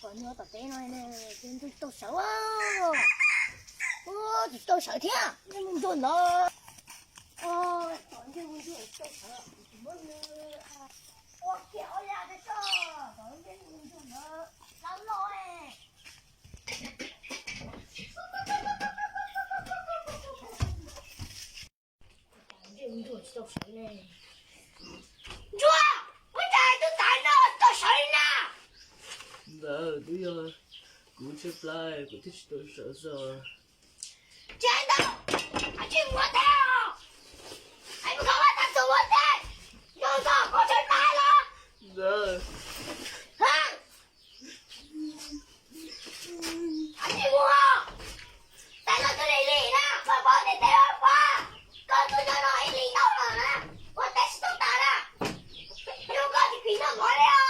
Tom nyuag tom teb no, tsis tau sawv, tsis tau sawv thiab, ntsej muag ntsuag ntawd. Tom ntsej muag ntsuag tsis tau sawv, kuv muab nws ua kiag ob yam rau tso, tom ntsej muag ntsuag ntawd loj loj. Ntsuag, ua cas tus ntawd no tsis tau sawv li na? Ntawd twb yog kuv tshaib plab kuv thiaj tsis tau sawv xwb. Tsis hais ntawd, hais tsis mus ua teb os. Hais mus kom vaj tab tom ua teb, yog txog koj tshaib plab los? Ntawd, hais tsis mus. Tais no tus lim lim na, pab pab tes tes pab pab. Koj tus no no ib lim ntau lawm na, ua teb tsis tau tas na. Yog koj tsis phim noj mov li os.